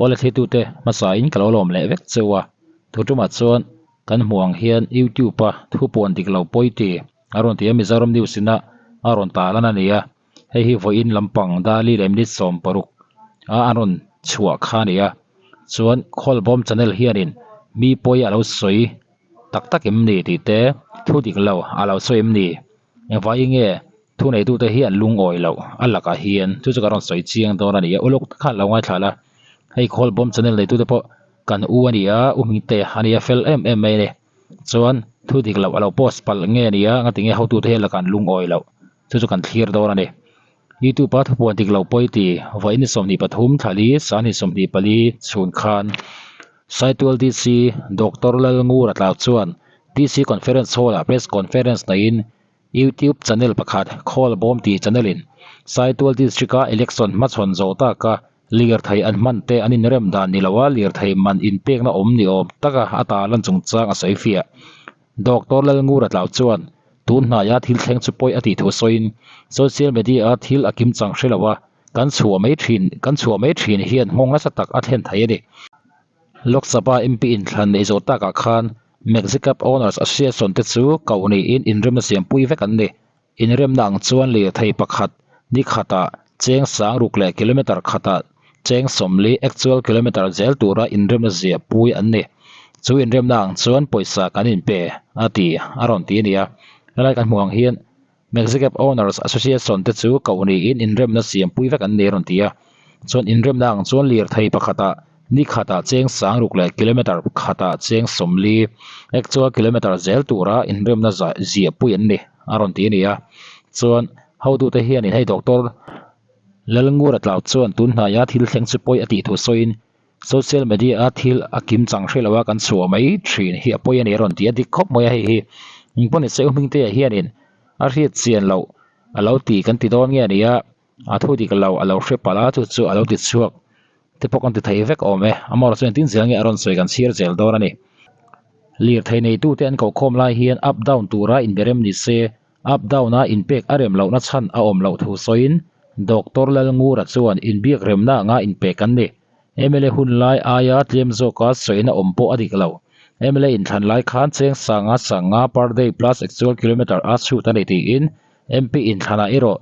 Awle thlitute hmasa in ka lo lawm leh vek cheu a, thu tumah chuan kan hmuh ang hian YouTube a thu puan dik lo pawi ti a rawn ti a, Mizoram News ina a rawn ta lan a ni a, hei hi vawiin lampang Dali leh minute 60 a an rawn chhuah kha a ni a, chuan Khawlbawm channel hianin mi pawi a lo sawi tak tak em ni tih te thu dik lo a lo sawi em ni engvai nge thu neitute hi an lungawi loh a lakah hian chu chu ka rawn sawi chiang dawn a ni a uluk tak khan lo ngaithla la hei Khawlbawm channel neitute pawh kan u a ni a u Hmingte a ni a fel em em mai a ni chuan thu dik loh a lo post palh nge a ni a ngatinge hotute hi a lakah an lungawi loh chu chu kan thlir dawn a ni youtube a thupuan dik loh pawi ti vawiin ni 23 thlali sangni 24 chhun khan Saitual DC Doctor Lalngura tlau chuan DC Conference Hall ah press conference neiin YouTube channel pakhat Khawlbawm tih channel in Saitual District a election hmachhawn zawh taka lirthei an hman te an inrem dan ni loa lirthei man inpekna awm ni awm taka a tarlan chungchang a sawi fiah. Doctor Lalngura tlau chuan tun hnaia thil thleng chu pawi a tih thu sawiin social media a thil a kim chang hre loa kan chhuah mai thin kan chhuah mai thin hian nghawng nasa tak a thlen thei a ni. Lok Sabha MP inthlan neih zawh takah khan Maxicab Owners Association te chu koh niin inremna siampui vek an ni. Inremna ang chuan lirthei pakhat ni khatah cheng 6000 leh kilometre khatah cheng 40 actual kilometre zel tura inremna ziahpui an ni. Chu inremna ang chuan pawisa kan inpe a ti a rawn ti a ni a. Helai kan hmuh ang hian Maxicab Owners Association te chu koh niin inremna siampui vek an ni a rawn ti a. Chuan inremna ang chuan lirthei pakhatah ni khatah cheng 6000 leh kilometre khatah cheng 40 actual kilometre zel tura inremna ziahpui an ni a rawn ti a ni a. Chuan hotute hianin hei Doctor Lalngura Tlau chuan tun hnaia thil thleng chu pawi a tih thu sawiin Social media a thil a kim chang hre lo a kan chhuah mai thin hi a pawi a ni a rawn ti a dik khawp mai a hei hi engpawh ni se u Hmingtea hianin a hriat chian loh a lo ti kan ti dawn nge a ni a a thu dik lo a lo hre palh a chu chu a lo ti chhuak te pawh kan ti thei vek awm e amaherawhchu engtin zel nge a rawn sawi kan chhiar zel dawn a ni lirthei neitute an kohkhawm lai hian up down tura inberem ni se Up down a inpek a rem lohna chhan a awm loh thu sawiin Doctor Lalngura chuan inbiak remna anga inpek an ni. Mla hun lai aia tlem zawka sawina awm pawh a dik lo. Mla inthlan lai khan cheng sanga sanga per day plus actual kilometre a chhut a ni tiin MP inthlanah erawh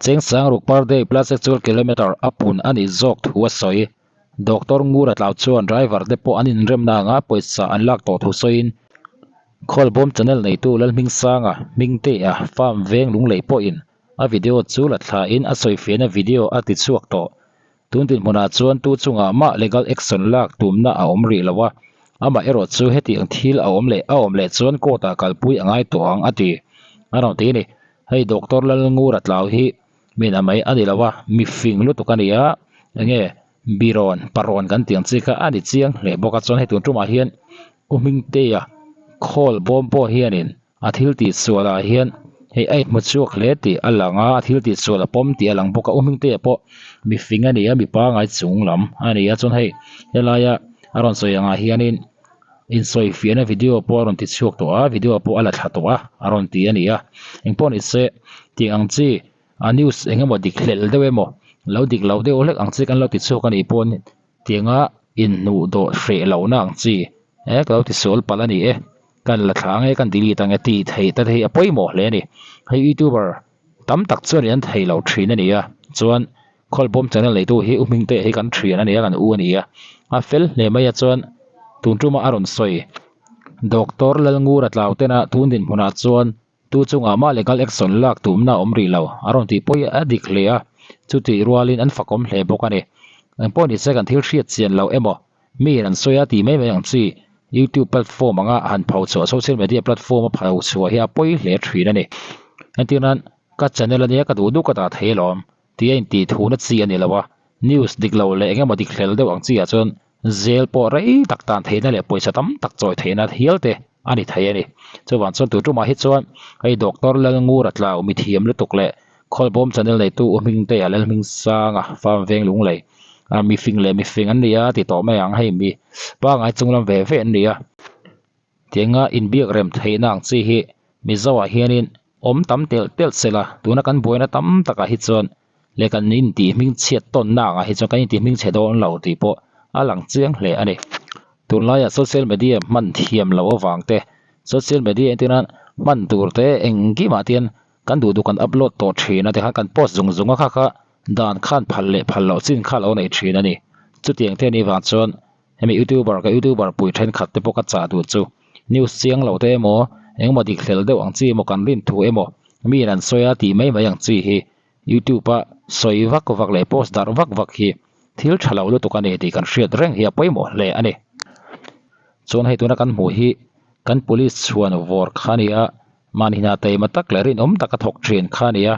cheng 6000 per day plus actual kilometre a pun a nih zawk thu a sawi. Doctor Ngura Tlau chuan driver te pawh an inremna anga pawisa an lak tawh thu sawiin Khawlbawm channel neitu Lalhmingsanga, Hmingtea, farm veng lunglei pawhin a video chu la thlain a sawifiahna video a ti chhuak tawh. Tun dinhmunah chuan tu chungah mah legal action lak tumna a awm rih lo a, amah erawh chu hetiang thil a awm leh a awm leh chuan court ah kalpui a ngai tawh ang a ti. A rawn ti a ni. Hei Doctor Lalngura Tlau hi Min a mai a ni lo a, mi fing lutuk a ni a, enge birawn, parawn kan tih ang chi kha a ni chiang hle bawk a, chuan hei tun tumah hian Pu Hmingtea khawl bawm pawh hianin a thil tih sualah hian hei a inhmu chhuak hle tih a lang a, a thil tih sual a pawm tih a lang bawk a, Pu Hmingtea pawh mi fing a ni a, mi pangai chung lam a ni a, chuan hei helaia a rawn sawi angah hianin insawifiahna video pawh a rawn ti chhuak tawh a video pawh a la thla tawh a a rawn ti a ni a engpawh ni se tih ang chi a news eng emaw dik hlelh deuh emaw lo dik loh deuh hlek ang chi kan lo ti chhuak a nih pawn tianga inhnuh dawh hreh lohna ang chi eh ka lo ti sual palh a ni e kan la thla ang e kan delete ang e tih theih te hi a pawimawh hle a ni hei youtuber tam tak chuan an thei lo thin a ni a chuan Khawlbawm channel neitu hi U Hmingtea hi kan thian a ni a, kan u a ni a. A fel hle mai a chuan tun tuma a rawn sawi. Doctor Lalngura tlau tena tun dinhmunah chuan tu chungah mah legal action lak tumna a awm rih lo a rawn tih pawh hi a dik hle a, chutih rualin an fakawm hle bawk a ni. Engpawh ni se kan thil hriat chian loh emaw miin an sawi a tih mai mai ang chi YouTube platform anga han pho chhuah social media platform a pho chhuah hi a pawi hle thin a ni. Entir nan ka channel ania ka duh duh ka dah thei alawm. Tih a intih thu na chi a ni lo a, news dik lo leh engemaw dik hlel deuh ang chi ah chuan zel pawh rei tak tan theihna leh pawisa tam tak chawi theihna hial te a ni thei a ni. Chuvang chuan tu tumah hi chuan hei Doctor Lalngura Tlau mithiam lutuk leh Khawlbawm channel neitu U Hmingtea Lalhmingsanga farm veng lunglei a mifing leh mifing an ni a ti tawh mai ang hei mi pangai chunglam ve ve an ni a. Tianga inbiak rem theihna ang chi hi Mizoah hianin awm tam telh telh se la, tuna kan buaina tam takah hi chuan leh kan intih hmingchhiat tawnna angah hi chuan kan intih hmingchhe dawn lo tih pawh a lang chiang hle a ni. Tunlaiah social media hman thiam loh avang te, social media entir nan hman tur te engkimah te hian kan duh duh kan upload tawh thin a tikhan kan post zung zung a kha kha dan khan phal leh phal loh chin kha lo nei thin a ni. Chutiang te anih vang chuan hemi youtuber ka youtuber pui thenkhat te pawh ka chah duh chu news chiang lo te emaw engemaw dik hlel deuh ang chi emaw kan rin thu emaw miin an sawi a tih mai mai ang chi hi youtube a sawi vak vak leh post darh vak vak hi thil tha lo lutuk a ni tih kan hriat reng hi a pawimawh hle a ni. Chuan hei tuna kan hmuh hi kan police chhuan vawr kha a ni a. Mahni hna taima tak leh rinawm taka thawk thin kha a ni a,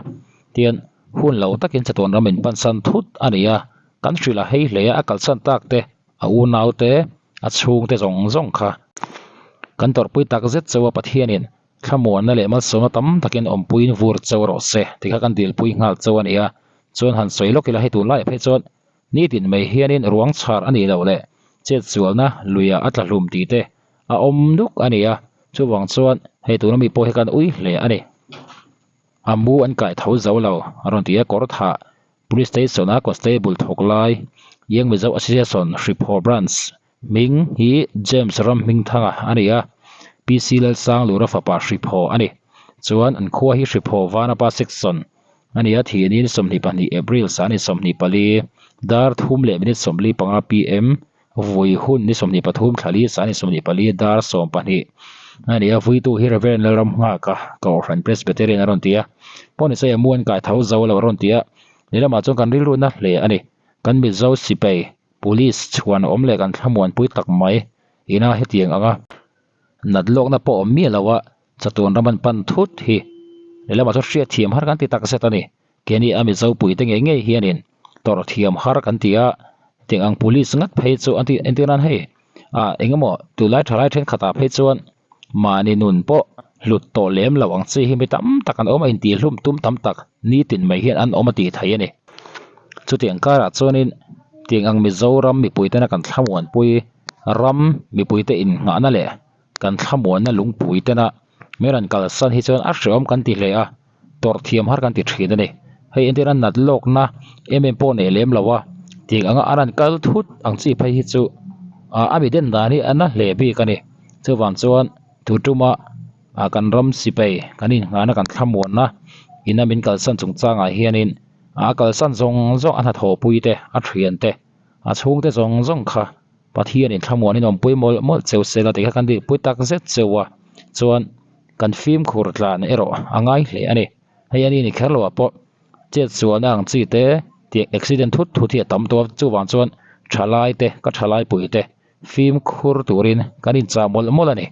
tian hun lo takin chatuan ram in pansan thut a ni a, kan hrilh a hei hle a, a kalsan tak te, a unau te, a chhung te zawng zawng kha kan tawrhpui tak zet chauh a, Pathianin thlamuanna leh malsawmna tam takin awmpuiin vur chauh rawh se tih kha kan dilpui nghal chauh a ni a, chuan han sawi lawk ila hei tunlaiah phei chuan Nitin mai hianin ruang chhar a nih loh leh chetsualna luiah a tla hlum tih te a awm duk a ni a, chuvang chuan hei tuna mi pawh hi kan ui hle a ni. A mu an kai tho zo lo a rawn ti a, Kawrthah Police Station a Constable thawk lai Young Mizo Association Hriphaw Branch hming hi James Ramhmingthanga a ni a, PC Lalsanglura fapa Hriphaw a ni. Chuan an khua hi Hriphaw Vanapa Section A ni a, thihnin 22 April sani 24 dar thum leh minute 45 pm vui hun ni 23 thlali sani 24 dar 12 a ni a, vuitu hi Reverend Lalramnghaka Kohhran Presbyterian a rawn ti a, pawh ni sawi a mu an kai tho zo lo a rawn ti a, lehlamah chuan kan rilru na hle a ni, kan Mizo sipai Police chhuan awm leh kan thlamuanpui tak mai ina hetiang anga nat lawkna pawh awm miah lo a. Chatuan ram an pan thut hi lehlamah chuan hriat thiam har kan ti tak zet a ni. Keini a Mizo puite ngei ngei hianin tawrh thiam har kan ti a, tiang ang police ngat phei chu an ti entir nan hei ah eng emaw tunlai thalai thenkhatah phei chuan mahni nun pawh hlut tawh lem lo ang chi hi mi tam tak an awm a, intihhlum tum tam tak nitin mai hian an awm a tih theih a ni. Chutiang karah chuanin tiang ang Mizoram mipuitena kan thlamuanpui ram mipuite innghahna leh Kan thlamuanna lungpui tena min rawn kalsan hi chuan a hreawm kan ti hle a, tawrh thiam har kan ti thin a ni. Hei entir a nat lawkna em em pawh nei lem lo a, tiang anga a rawn kal thut ang chi phei hi chu a mi den dan hi a na hle bik a ni. Chuvang chuan tu tuma kan ram sipai kan inngahna kan thlamuanna ina min kalsan chungchangah hianin a kalsan zawng zawng a hnathawhpui te a thian te a chhungte zawng zawng kha Pathianin thlamuanin awmpui mawlh mawlh cheu sela tih kha kan dihpui tak zet cheu a, chuan kan fimkhur tlan erawh a ngai hle a ni. Hei a ni ni kher loah pawh chet sualna ang chi te tih accident thut thut hi a tam tawh a, chuvang chuan thalai te ka thalai pui te fimkhur turin kan inchah mawlh mawlh a ni.